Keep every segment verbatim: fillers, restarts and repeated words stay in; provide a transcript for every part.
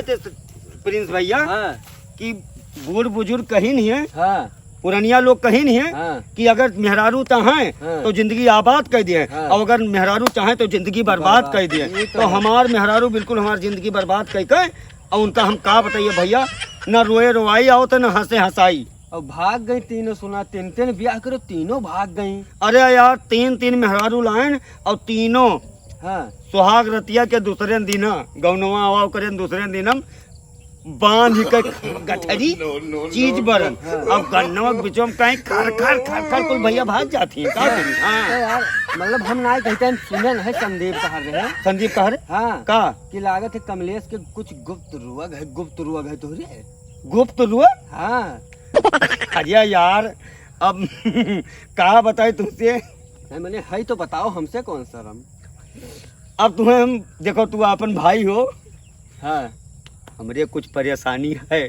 प्रिंस भैया, हाँ। कि बूढ़ बुजुर्ग कहीं नहीं है, हाँ। पुरनिया लोग कहीं नहीं है हाँ। कि अगर मेहरारू चाहें हाँ। तो जिंदगी आबाद कर दिए, हाँ। और अगर मेहरारू चाहें तो जिंदगी बर्बाद बर्बाद। कर दिए। ये तो तो है। हमार मेहरारू बिल्कुल हमार जिंदगी बर्बाद कर के, और उनका हम का बताइए भैया, न रोए रोवाई आवत है, न हंसे हंसाई। अब भाग गई तीनों, सुना, तीन तीन ब्याह करो, तीनों भाग गई। अरे यार, तीन तीन मेहरारू लाइन और तीनों हाँ। सुहाग रतिया के दूसरे दिन, गौनवा आवा करे दूसरे दिन हम बांध के गठरी चीज बरन। हाँ। अब गन्नवा के बिचवा में कहीं खर खर खर खर कुल भैया भाग जाती हैं, का करी? हाँ। तो यार, मतलब हम ना कहते हैं, सुने है संदीप कहा रहे। संदीप कहा रहे? हाँ। का? कि लागत है कमलेश के कुछ गुप्त रोग है, गुप्त रोग है तोहरे। गुप्त रोग? हाँ। अरे यार, अब का बताए तुमसे? नहीं, मैंने है तो बताओ, हमसे कौन शर्म। अब तुम्हें हम, देखो, तू अपन भाई हो। हाँ। हमरे कुछ परेशानी है।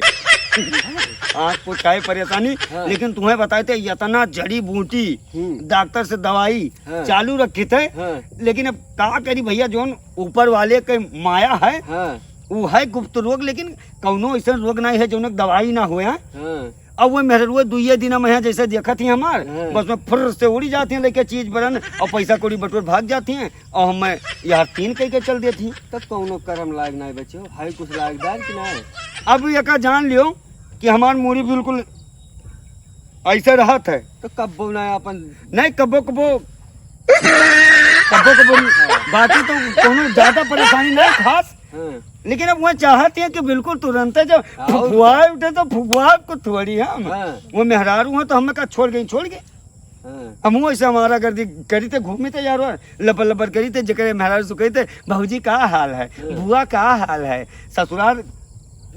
हाँ, कुछ है परेशानी, हाँ। लेकिन तुम्हें बताए थे, इतना जड़ी बूटी, हम्म। डॉक्टर से दवाई हाँ। चालू रखी थे, हाँ। लेकिन अब का करी भैया, जोन ऊपर वाले के माया है, हाँ। वो है गुप्त रोग, लेकिन कौनो ऐसा रोग नहीं है जोन दवाई ना होए। हाँ। अब वो मेहरुआ दुइये दिन में है, जैसे देखत ही हमार, हाँ। बस में फुर्र से उड़ी जाती हैं लेके चीज बरन और पैसा कौड़ी बटोर भाग जाती हैं और हम यार तीन कह के चल देती हैं। तब कौनो करम लायक नहीं बच्चो, है कुछ लायकदार कि नहीं? अब एका जान लियो कि हमार मूड़ी बिल्कुल ऐसे रहत है। तो कब्बो ना अपन नहीं, कब्बो कब्बो, कब्बो कब्बो, बाकी तो कौनो ज्यादा परेशानी नहीं खास। हाँ। लेकिन अब वो चाहत हैं कि बिल्कुल तुरंत जब हाँ, और फुफुआ उठे तो फुफुआ को थोड़ी हम। हाँ। वो मेहरारू हैं तो हमें का छोड़ गई, छोड़ गई। हाँ। हम वो ऐसे हमारा गर्दी करी थे, घूमी थे यार, लबर लबर करी थे, जकरे मेहरारू से कही थे, "भौजी का हाल है? हाँ। बुआ का हाल है? ससुराल,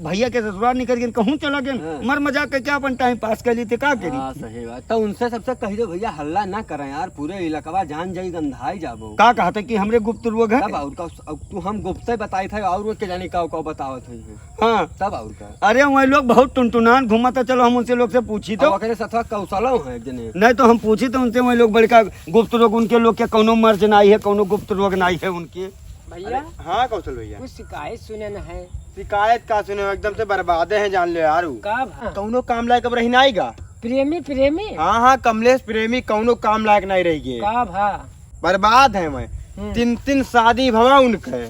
भैया के ससुराल निकल गए, कहूँ चला गए।" हाँ। मर मजाक करके अपन टाइम पास कर ली थे, का करी? हाँ, सही बात। तो उनसे सबसे कह दो, "भैया हल्ला ना करें यार, पूरे इलाकवा जान जाई, गंधाई जाबो।" का कहते कि हमरे गुप्त रोग है? तब और का, अब तू हम गुप्त से बताई थे और वो के जाने का, का बतावत है। हाँ। तब और का? अरे, वही लोग बहुत टुनटुनान घूमत है, चलो हम उनसे लोग से पूछी तो। अब ओकरे साथ कौशलो है एक जने। नहीं तो हम पूछी तो उनसे, वही लोग बड़का गुप्त रोग उनके लोग के कौनो मर्ज नाई है, कौनो गुप्त रोग नाई है उनके। भैया, अरे, हाँ कौशल भैया। कुछ शिकायत सुने न है। शिकायत का सुने, एकदम से बर्बादे हैं जान लो यार। का भा? कौनो काम लायक अब रही नाई गा। प्रेमी, प्रेमी? हाँ, हाँ, कमलेश प्रेमी कौनो काम लायक नहीं रही गे। का भा? बर्बाद है मैं। हम्म। तीन तीन शादी भवा उनके।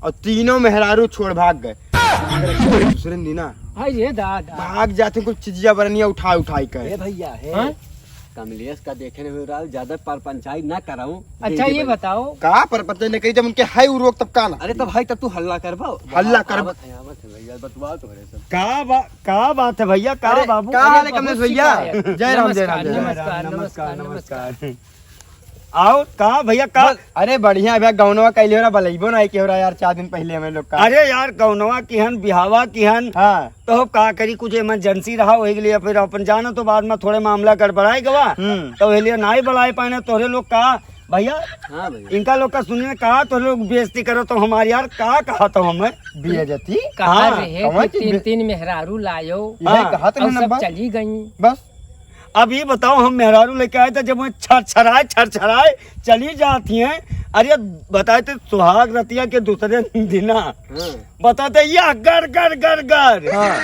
और तीनों मेहरारू छोड़ भाग गए। दूसरे दिन ना हाय रे दादा। भाग जाते कुछ चीजिया बरनिया उठा उठाई के। ए भैया, हे। हाँ? कमलेश का देखे नहीं हो रहा, ज्यादा पर पंचायत ना कराऊं। अच्छा, ये बताओ। का पर पंचायत नहीं करी, जब उनके है उ रोग तब का ना? अरे तो भाई, तब तू हल्ला करबो। हल्ला करबो। आवत है, आवत है भैया, बतवा तो रहे सब। का बा-, का बात है भैया, का अरे, बाबू? का हाल है अरे, कमलेश बहुत भैया? शिकायत। जय राम, जय राम, नमस्कार, जय राम। नमस्कार, नमस्कार, नमस्कार, नमस्कार। नमस्कार। आओ, का भैया, का? बस, अरे बढ़िया भैया, गौनवा कैले हो रहा, बलैबो नहीं के हो रहा यार, चार दिन पहले हमें लोग का। अरे यार, गौनवा किहन, बिहावा किहन। हाँ। तो अब का करी, कुछ इमरजेंसी रहा, वही के लिए फिर अपन जाना तो बाद में थोड़े मामला गड़बड़ाए गवा। हम्म। तो वही लिए नहीं बड़ाए पाने तोहरे लोग का भैया। हाँ भैया। इनका लोग का सुनिए, कहा तोहरे लोग बेइज्जती करो तो हमारे यार, का कहा तो हमें? बेइज्जती? कहा हाँ, रहे कौन कि चीज तीन बे- तीन मेहरारू लायो। यही हाँ। कहा था और सब नंबर। चली गई। बस। अब ये बताओ, हम मेहरारू लेके आए थे, जब वो छरछराए, छरछराए चली जाती हैं, अरे बताए थे सुहाग रतिया के दूसरे दिना, हाँ। बताते ये गर, गर, गर, गर। हाँ।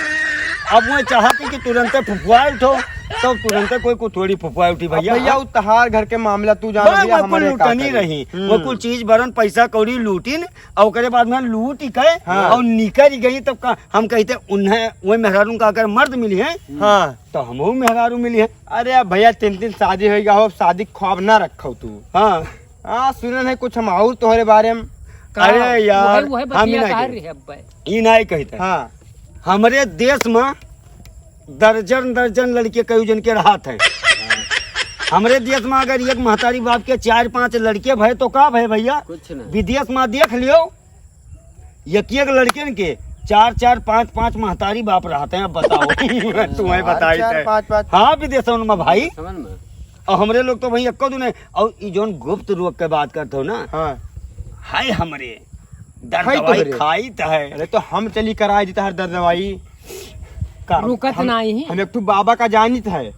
अब वो चाहती कि तुरंते फुफुआ उठो, तो तुरंते कोई को थोड़ी फुफुआ उठी अब भैया। भैया, उ तहार घर के मामला तू जान बस भैया, वो कुल हमारे का लूटनी करी? रही, हम्म। वो कुल चीज बरन पैसा कौड़ी लूटिन, और ओकरे बाद में लूट के हाँ। और निकल गई, तब का हम कहते उन्हें, वो मेहरारू का अगर मर्द मिली है, हाँ। तो हमहू मेहरारू मिली है। अरे अब भैया, तीन तीन शादी होइगा हो, शादी ख्वाब ना रखो तू। हाँ। हाँ, सुनन है कुछ हम और तोहरे बारे में। का? अरे यार, वही, वही हम ही बतिया ना कहा कही। रहे अब भाई। ई नाई कहित है। हाँ। हमरे देश में दर्जन दर्जन लड़के कई जन के रहत हैं। हमरे देश में अगर एक महतारी बाप के चार पांच लड़के भय तो का भय भैया? कुछ नहीं। विदेश में देख लियो, एक एक लड़कन के चार चार पांच पांच महतारी बाप रहते हैं। अब बताओ, तुम्हें चार, बताई चार, थे। पांच, पांच। हाँ, विदेशन में भाई। समझ में। और हमरे लोग तो भाई एक्को दुने, और ई जोन गुप्त रोग के बात करते हो ना, हाँ। है हमरे दर्द खाई तो दवाई रे। खाई तो है। अरे तो हम चली कराए देता हर दर्द दवाई। का? रुकत हम, नहीं। हम एक ठो बाबा का जानित है।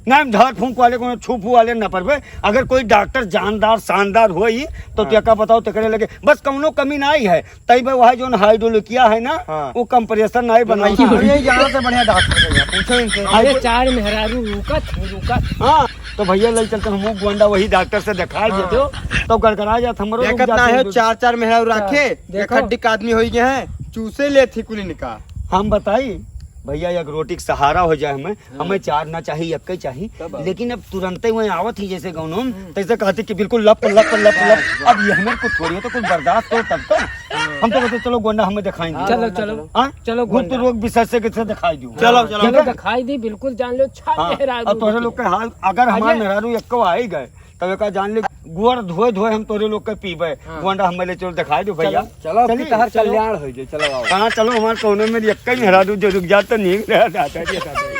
ना, हम झाड़ फूंक वाले, कोनो छू फू वाले ना परबे। अगर कोई डॉक्टर जानदार, शानदार होई, तो हाँ। तेका बताओ, तेकरे लगे बस कौनो कमी ना आई है। तई बे वह जोन हाइड्रोलिकिया है ना, हाँ। वो कंप्रेसर ना ही बनाई। हाँ, यही ज्यादा से बढ़िया डॉक्टर है, पूछो इनसे। अरे, चार मेहरारू रुकत है, रुकत। हाँ, तो भैया ले चलते हम गोंडा वही डॉक्टर से दिखाई हाँ। देते हो, तो गड़गड़ा जात हमरो रुक देखत जाते ना है, हैं। चार चार मेहरारू राखे, देखो। एक हड्डी का आदमी होई गए हैं, चूसे ले थी कुली निका। हम बताई, भैया, एक रोटी के सहारा हो जाए हमें, हाँ। हमें चार ना चाही, एक ही चाही। तब अब। लेकिन अब तुरंते वहीं आवत ही जैसे गौनो, हम्म। तैसे कहती कि बिल्कुल लप, लप, लप, लप। अब ये हमें कुछ थोड़ी हो तो कुछ बर्दाश्त हो तब तो। हाँ। हम तो कहते चलो गोंडा हमें दिखाई दी। चलो, हाँ, चलो। हाँ? चलो गुप्त गोंडा। रोग विशेषज्ञ से दिखाई दी। चलो, चलो। ठीक है? दिखाई दी, बिल्कुल जान लो, छा हाँ। मेहरारू अब तोहरे लोग के हाल, अगर हमार अजय। मेहरारू एक्को आई गए, तब एका जान ले, गोड़ धोए धोए हम तोरे लोग के पीबे। हाँ। गोंडा हमें ले चलो दिखाई दो भैया। चलो, चलो, चलिए, तहर चलो। कल्याण हो जाए, चलो आओ। हाँ, चलो, हमार कौनो में एक्के मेहरारू जो रुक जात तो नीक रह जाता है, ये जाता है।